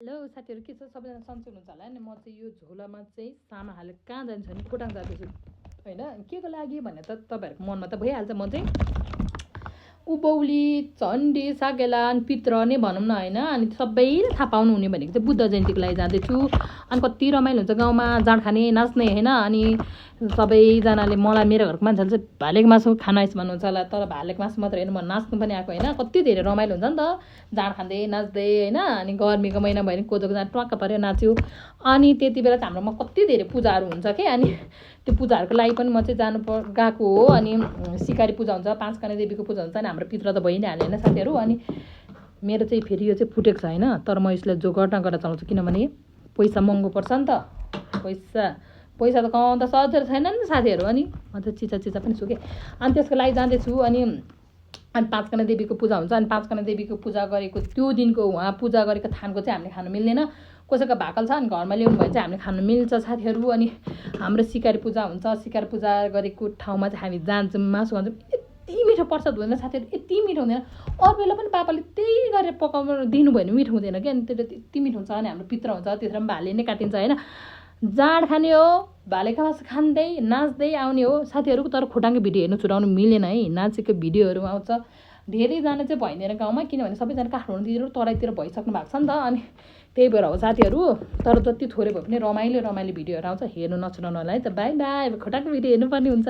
Hello साथीहरू, के छ? सबैजना सन्चै हुनुहुन्छ होला नि। म चाहिँ यो झोलामा चाहिँ सामा हालेर कहाँ जान्छ भने खोटाङ जाँदैछु होइन। के को लागि भने त तपाईँहरूको मनमा त भइहाल्छ। म चाहिँ उभौली, झन्डी, साकेला अनि पित्र नै भनौँ न होइन। अनि सबैले थाहा पाउनु हुने भनेको चाहिँ बुद्ध जयन्तीको लागि जाँदैछु। अनि कति रमाइलो हुन्छ गाउँमा जाँड खाने, नाच्ने होइन। अनि सबैजनाले मलाई, मेरो घरको मान्छेले चाहिँ भालेको मासु खान आइस भन्नुहुन्छ होला। तर भालेको मासु मात्रै होइन, म नाच्नु पनि आएको होइन। कति धेरै रमाइलो हुन्छ नि त जाँड खाँदै नाच्दै होइन। अनि गर्मीको महिना भयो भने कोदोको जाँड ट्वाक्क पऱ्यो नाच्यो। अनि त्यति बेला चाहिँ हाम्रोमा कति धेरै पूजाहरू हुन्छ कि। अनि त्यो पूजाहरूको लागि पनि म चाहिँ गएको हो। अनि सिकारी पूजा हुन्छ, पाँचकने देवीको पूजा हुन्छ। अनि हाम्रो पित्र त भइ नै हाल्यो होइन साथीहरू। अनि मेरो चाहिँ फेरि यो चाहिँ फुटेको छ होइन। तर म यसलाई जोगाड गरेर चलाउँछु, किनभने पैसा महँगो पर्छ नि त। पैसा त कमाउनु त सजिलो छैन नि साथीहरू। अनि म त चिचा पनि छु कि। अनि त्यसको लागि जाँदैछु। अनि पाँचकने देवीको पूजा हुन्छ। अनि पाँचकने देवीको पूजा गरेको त्यो दिनको उहाँ पूजा गरेको थानको चाहिँ हामीले खानु मिल्दैन। कसैको भाकल छ अनि घरमा ल्याउनु भयो चाहिँ हामीले खानु मिल्छ साथीहरू। अनि हाम्रो सिकारी पूजा हुन्छ। सिकारी पूजा गरेको ठाउँमा चाहिँ हामी जान्छौँ, मासु खान्छौँ। यति मिठो प्रसाद हुँदैन साथीहरू, यति मिठो हुँदैन। अरू बेला पनि पापाले त्यही गरेर पकाउनु दिनुभयो भने मिठो हुँदैन कि। अनि त्यसले यति मिठो हुन्छ। अनि हाम्रो पित्र हुन्छ, त्यसमा पनि भाले नै काटिन्छ होइन। जाँड खाने हो, भालेको मासु खाँदै नाच्दै आउने हो साथीहरू। तर खोटाङको भिडियो हेर्नु छुटाउनु मिलेन है। नाचेको भिडियोहरू आउँछ। धेरैजना चाहिँ भइँदैन गाउँमा, किनभने सबैजना काठमाडौँतिर तराईतिर भइसक्नु भएको छ नि त। अनि त्यही भएर हो साथीहरू। तर जति थोरै भए पनि रमाइलो भिडियोहरू आउँछ, हेर्नु नछुटाउनु होला है त। By by. खोटाङको भिडियो हेर्नुपर्ने हुन्छ।